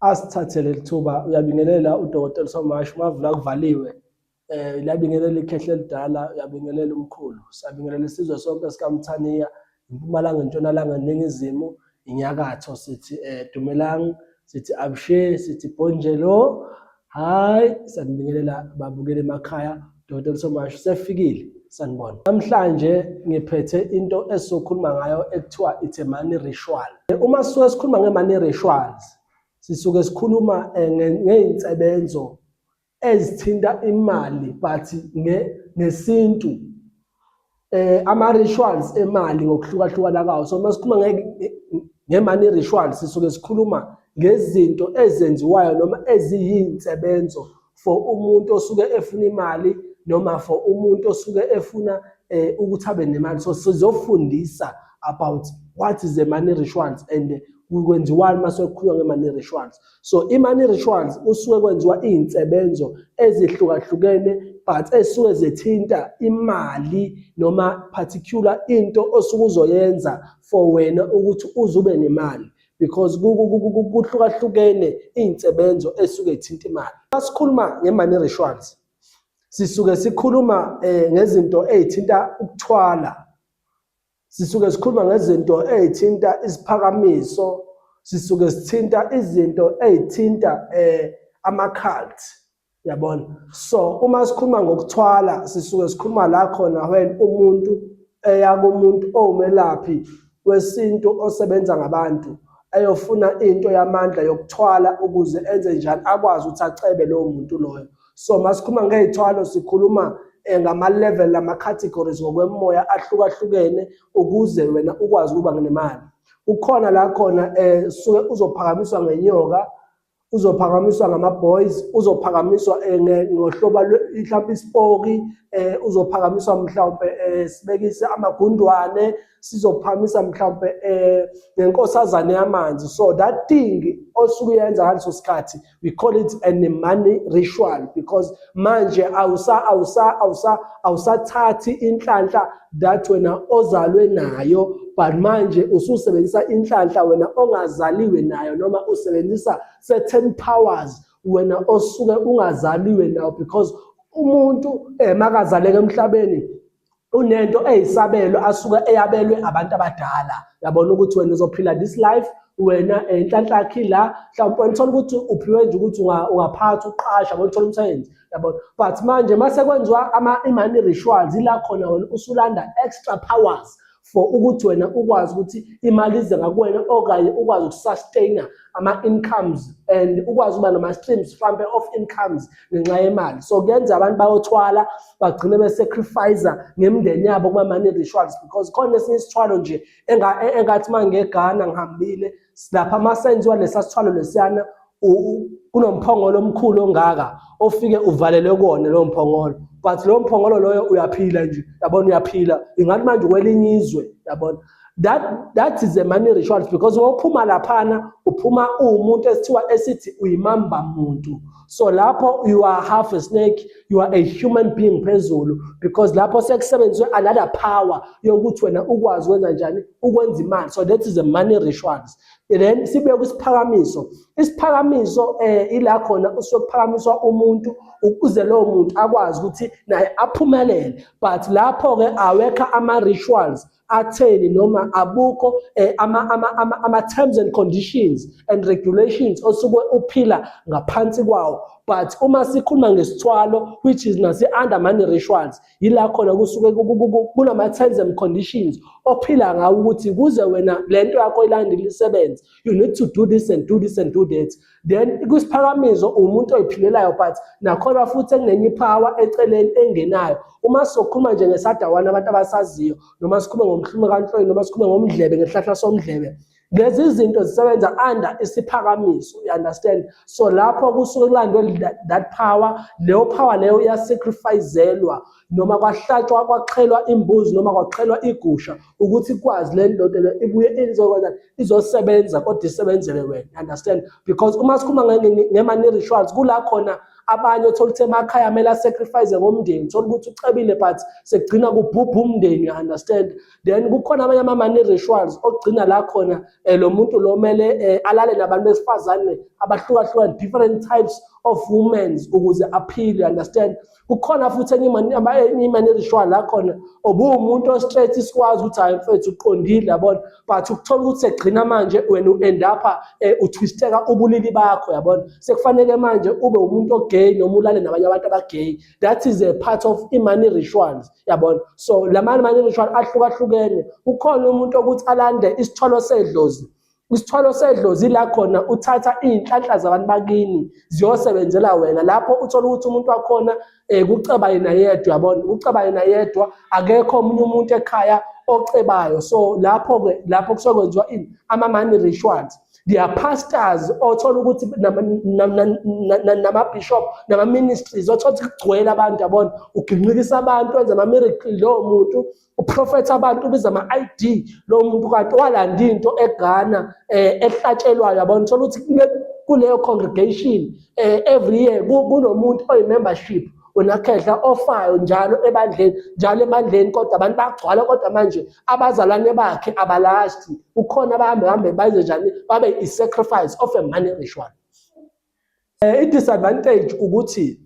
Asithathe leli thuba, uyabingelela uDokotela Somashi, mavula kuvaliwe. Liyabingelela ikhehla elidala, uyabingelela umkhulu. Siyabingelela isizwe sonke sikaMthaniya, impumalanga, intshonalanga, iningizimu, inyakatho, sithi dumelang, sithi abshe, sithi bonjelo. Hayi, sanibingelela babukeli emakhaya, Dr. Somashu sefikile, sanibona. Namhlanje ngiphethe into esizokhuluma ngayo ekuthiwa it's a money ritual. Uma sisuke sikhuluma nge-money rituals, sisuke sikhuluma ngey'nsebenzo ezithinta imali but ngesintu, ama-rituals emali ngokuhlukahlukana kwawo. So uma sikhuluma nge-money rituals, sisuke sikhuluma ngezinto ezenziwayo noma eziyinsebenzo for umuntu osuke efuna imali noma for umuntu osuke efuna ukuthi abe nemali. So sizofundisa about what is the money rituals and kwenziwani uma sekukhulunywa nge-money rituals. So i-money rituals kusuke kwenziwa iy'nsebenzo ezihlukahlukene but ezisuke zithinta imali noma particular into osuke uzoyenza for wena ukuthi uze ube nemali, because kuhlukahlukene iy'nsebenzo ezisuke zithinta imali. Uma sikhuluma nge-money rituals, sisuke sikhuluma ngezinto ey'thinta ukuthwala, sisuke sikhuluma ngezinto ey'thinta isiphakamiso, sisuke sithinta izinto ey'thinta ama-cult, yabona. So uma sikhuluma ngokuthwala, sisuke sikhuluma la khona when umuntu eya kumuntu owumelaphi wesintu osebenza ngabantu, eyofuna into yamandla yokuthwala ukuze enze njani, akwazi ukuthi acebe lowo muntu loyo. So masikhuluma ngey'thwalo, sikhuluma ngama-level nama-categories ngokwemoya ahlukahlukene ukuze wena ukwazi ukuba nemali. Kukhona la khona suke uzophakamiswa ngenyoka, uzophakamiswa ngama-boys, uzophakamiswa ngohlobo mhlawumpe isipoki, uzophakamiswa mhlawumpe sibekise amagundwane, sizophakamisa mhlawumpe ngenkosazane yamanzi. So that thing osuke uyenza ngaleso sikhathi, we call it an money ritual, because manje awusa awusa awusa awusathathi inhlanhla that wena ozalwe nayo, but manje ususebenzisa inhlanhla wena ongazaliwe nayo, noma usebenzisa certain powers wena osuke ungazaliwe nayo, because umuntu makazaleka emhlabeni unento eyisabelo asuke eyabelwe abantu abadala, yabona, ukuthi wena uzophila this life, wena inhlanhla yakho la, mhlawumbe uthola ukuthi uphiwe nje ukuthi ungaphatha, uqasha, yabona, uthola umsebenzi, yabona. But manje mase kwenziwa ama-money rituals, ila khona wena usulanda extra powers for ukuthi wena ukwazi ukuthi imali ize ngakuwena okanye ukwazi ukusustaina ama-incomes and ukwazi ukuba nama-streams mhlampe of incomes ngenxa yemali. So kuyenza abantu bayothwala, bagcine besacrifice ngemindeni yabo kuma-money rituals, because khona esinye isithwalo nje engathi uma ngeGhana ngihambile lapha, masenziwa lesa sithwalo lesiyana, kunomphongolo omkhulu ongaka ofike uvalelwe kuwona lowo mphongolo, but lowo mphongolo loyo uyaphila nje, yabona, uyaphila ingathi manje kwelinye izwe, yabona. That is a money ritual, because uma laphana uphuma uwumuntu esithiwa esithi uyimamba muntu. So lapho you are half a snake, you are a human being phezulu, because lapho sekusebenziswe another power yokuthi wena ukwazi ukwenza njani, ukwenza imali. So that is a money rituals. Then sibuye kwisiphakamiso. Isiphakamiso ila khona usuke kuphakamiswa umuntu ukuze lowo muntu akwazi ukuthi naye aphumelele, but lapho-ke awekho ama-rituals atheni noma abukho ama-terms and conditions and regulations osuke uphila ngaphansi kwawo. But uma sikhuluma ngesithwalo, which is nasi-under money rituals, yila khona kusuke kunama-terms and conditions ophila ngawo ukuthi kuze wena le nto yakho ilandele isebenze, you need to do this and do this and do that. Then kwisiphakamiso umuntu oyiphilelayo, but nakhona futhi ekunenye ipower eceleni engenayo. Uma sizokhuluma nje ngesadawana, abantu abasaziyo, noma sikhulume ngomhlume kanhloyi, noma sikhulume ngomdlebe, ngesihlahla somdlebe, lezi zinto zisebenza under isiphakamiso, you understand? So lapho kusuke kulandwe that power, leyo power leyo iyasacrificelwa noma kwahlatshwa, kwaxhelwa imbuzi noma kwaxhelwa igusha ukuthi kwazi le ndoda le ibuye izokwenza, izosebenza, kodwa isebenzele wena, understand? Because uma sikhuluma nge-money rituals, kula khona Abanye othola ukuthi emakhaya kumele asacrifice ngomndeni, thola ukuthi ucebile but sekugcina kubhubha umndeni, you understand? Then kukhona abanye ama-money rituals okugcina la khona lo muntu lo mele alale nabantu besifazane abahlukahlukene, different types of women, ukuze aphile, you understand? Kukhona futhi enye imani ritual la khona obuwumuntu o-straight, sikwazi ukuthi hayi mfethu, uqondile, yabona, but ukuthola ukuthi sekugcina manje wena u-end up utwisteka ubulili bakho, yabona, sekufanele manje ube umuntu ogay noma ulale nabanye abantu abagay. That is a part of i-money rituals, yabona. So la money ritual ahlukahlukene. Kukhona umuntu okuthi alande isithwalo sedlozi. Isithwalo sedlozi la khona uthatha iy'nhlanhla zabantu bakini ziyosebenzela wena. Lapho uthola ukuthi umuntu wakhona kuceba yena yedwa, yabona, kuceba yena yedwa, akekho omunye umuntu ekhaya ocebayo. So lapho-ke lapho kusuke kwenziwa ini? Ama-money rituals. There are pastors othola ukuthi nama-bishop nama-ministries, othola ukuthi kugcwele abantu, yabona, uginqikisa abantu, wenza ama-miracle lowo muntu, uprofetha abantu, ubiza ama-ID lowo muntu, kanti walanda into eGhana ehlatshelwayo, yabona. Uthola ukuthi kuleyo congregation every year kunomuntu oyi-membership, wena khehla, ofayo njalo ebandleni, njalo ebandleni, kodwa abantu bagcwala, kodwa manje abazalwane bakhe abalasti. Ukhona abahambe hambe bayenze njani, babe i-sacrifice of a money ritual. I-disadvantage ukuthi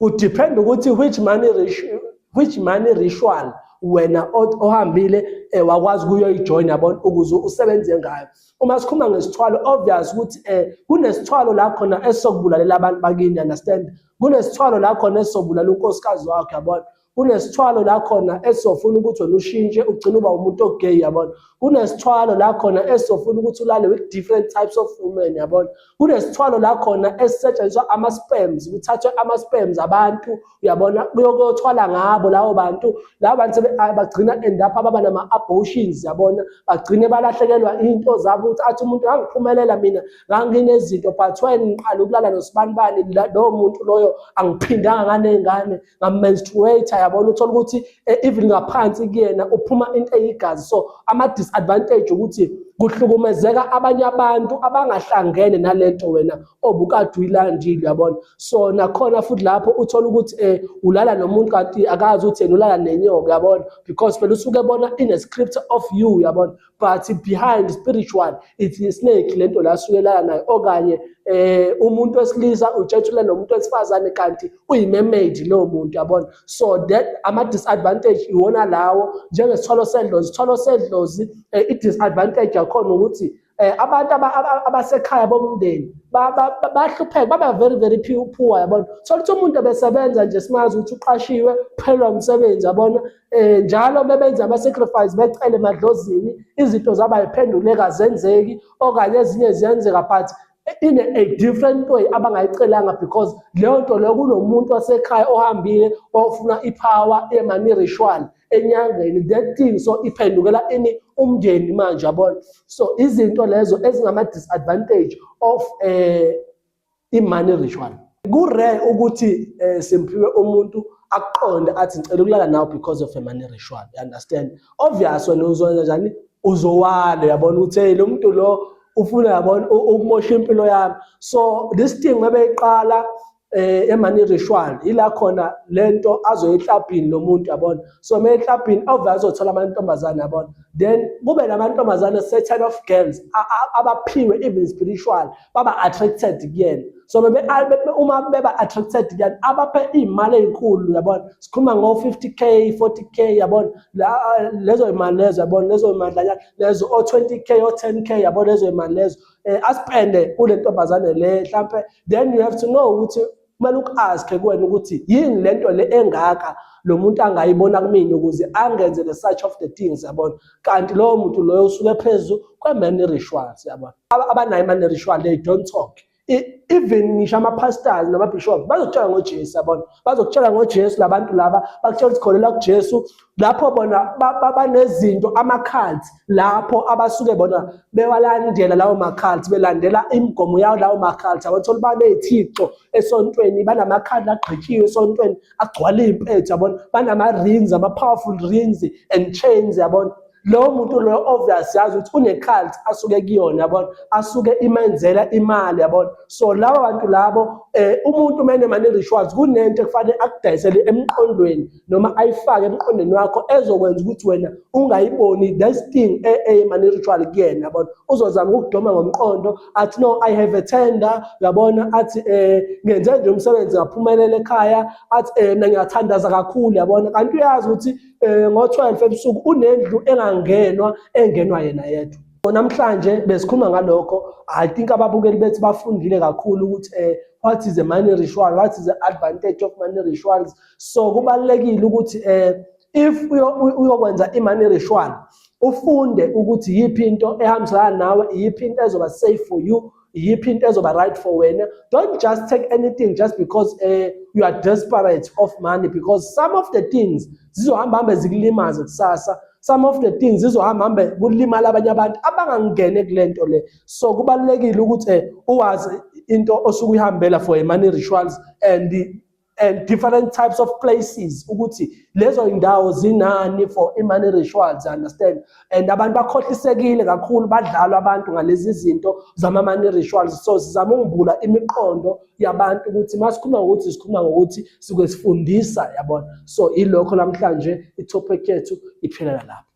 kudepend ukuthi which money ritual wena ohambile wakwazi ukuyoyijoin, yabona, ukuze usebenze ngayo. Uma sikhuluma ngesithwalo, obvious ukuthi kunesithwalo la khona esizokubulalela abantu bakini, understand? Kunesithwalo la khona esizobulala unkosikazi wakho, yabona. Kunesithwalo la khona esizofuna ukuthi wena ushintshe, ugcine uba umuntu ogay, yabona. Kunesithwalo la khona esizofuna ukuthi ulale with different types of women, yabona. Kunesithwalo la khona esisetshenziswa ama-sperms, kuthathwe ama-sperms abantu, uyabona, kuyothwala ngabo labo bantu. Labo bantu bagcina end up baba nama-abortions, yabona, bagcine balahlekelwa into zabo, ukuthi athi umuntu, "Ngangiphumelela mina, nganginezinto, but when ngiqala ukulala nosibanibani, lowo muntu loyo angiphindanga nganey'ngane, ngamenstruate," yabona. Uthola ukuthi even ngaphansi kuyena uphuma into eyigazi. So ama-disadvantage ukuthi kuhlukumezeka abanye abantu abangahlangene nalento wena obukade uyilandile, uyabona. So nakhona futhi lapho uthola ukuthi ulala nomuntu kanti akazi ukuthi yena ulala nenyoka, uyabona, because phela usuke ebona in a script of you, uyabona, but behind spiritual it's a snake lento la asuke elala nayo. Okanye umuntu wesilisa utshethula nomuntu wesifazane kanti uyi-mermaid lowo muntu, yabona. So that ama-disadvantage iwona lawo, njengesithwalo sedlozi. Isithwalo sedlozi, i-disadvantage yakhona ukuthi abantu abasekhaya bomndeni bahlupheka, baba very very poor, yabona. Thola ukuthi umuntu ebesebenza nje, simazi ukuthi uqashiwe, uphelelwa umsebenzi, yabona, njalo bebenza ama-sacrifice, becele emadlozini, izinto zaba yiphenduleka, zenzeki, okanye ezinye ziyenzeka but in a different way abangayicelanga, because leyo nto leyo kunomuntu wasekhaya ohambile ofuna ipower ye-money ritual enyangeni, that thing. So iphendukela ini? Umndeni manje, yabona. So izinto lezo ezingama-disadvantage of i-money ritual. Ku-rare ukuthi simphiwe umuntu akuqonde athi, "Ngicela ukulala nawe because of a money ritual," you understand? Obvious, wena uzokwenza njani? Uzowala, uyabona, ukuthi hey, lo muntu lo ufuna, yabona, ukumosha impilo yami. So this thing mabeyiqala e-money ritual, ila khona lento azoyiklabhini lo muntu, yabona. So meyiklabhini, obvious azothola amantombazane, yabona, then kube namantombazane, certain of girls abaphiwe even spiritual, baba attracted kuyena. So uma beba attracted kuyena, abaphe iy'mali ey'nkulu, yabona, sikhuluma ngo-50K, 40K, yabona, lezo y'mali lezo, yabona, lezo y'madlanyana lezo, o-20K, o-10K, yabona, lezo y'mali lezo aspende kule ntombazane le mhlampe. Then you have to know ukuthi kumele uku-ask kuwena ukuthi yini lento le engaka lo muntu angayibona kumina ukuze angenzele such of the things, yabona, kanti lowo muntu loyo usuke phezu kwe-money rituals, yabona. Abanayo i-money ritual, they don't talk. Even ngisho ama-pastors nama-bishops bazokutshela ngoJesu, yabona, bazokutshela ngoJesu labantu laba, bakutshela ukuthi kholelwa kuJesu. Lapho bona banezinto, ama-cults lapho abasuke bona bewalandela lawo ma-cults, belandela imigomo yawo lawo ma-cults. Abathola baney'thixo esontweni, banamakhadi agqitshiwe esontweni agcwala iy'mpethu, yabona, banama-rings, ama-powerful rings and chains, yabona. Lowo muntu loyo obvious yazi ukuthi une-cult asuke kuyona, yabona, asuke imenzela imali, yabona. So laba bantu labo, umuntu uma ene-money rituals, kunento ekufanele akudayisele emqondweni noma ayifake emqondweni wakho ezokwenza ukuthi wena ungayiboni this thing eye-money ritual kuyena, yabona. Uzozama ukukudoma ngomqondo, athi, "No, I have a tender," uyabona, athi, "Ngenze nje umsebenzi ngaphumelela ekhaya," athi, "Mina ngiyathandaza kakhulu," yabona, kanti uyazi ukuthi ngo-12 ebusuku unendlu engangenwa, engenwa yena yedwa. Namhlanje besikhuluma ngalokho. I think ababukeli bethu bafundile kakhulu ukuthi what is a money ritual, what is the advantage of money rituals. So kubalulekile ukuthi if uyokwenza i-money ritual, ufunde ukuthi yiphi into ehambisana nawe, iyiphi into ezoba safe for you, iyiphi into ezoba right for wena. Don't just take anything just because you are desperate of money, because some of the things zizohamba hambe zikulimaze kusasa. Some of the things zizohamba hambe kulimala abanye abantu abangangene kule nto le. So kubalulekile ukuthi uwazi into osuke uyihambela for money rituals and different types of places, ukuthi lezo indawo zinani for i-money rituals, you understand? And abantu bakhohlisekile kakhulu, badlalwa abantu ngalezi zinto zama-money rituals. So sizama ukuvula imiqondo yabantu ukuthi masikhuluma ngokuthi, sikhuluma ngokuthi sikuke sifundisa, yabona. So ilokho namhlanje, i-topic yethu iphelela lapho.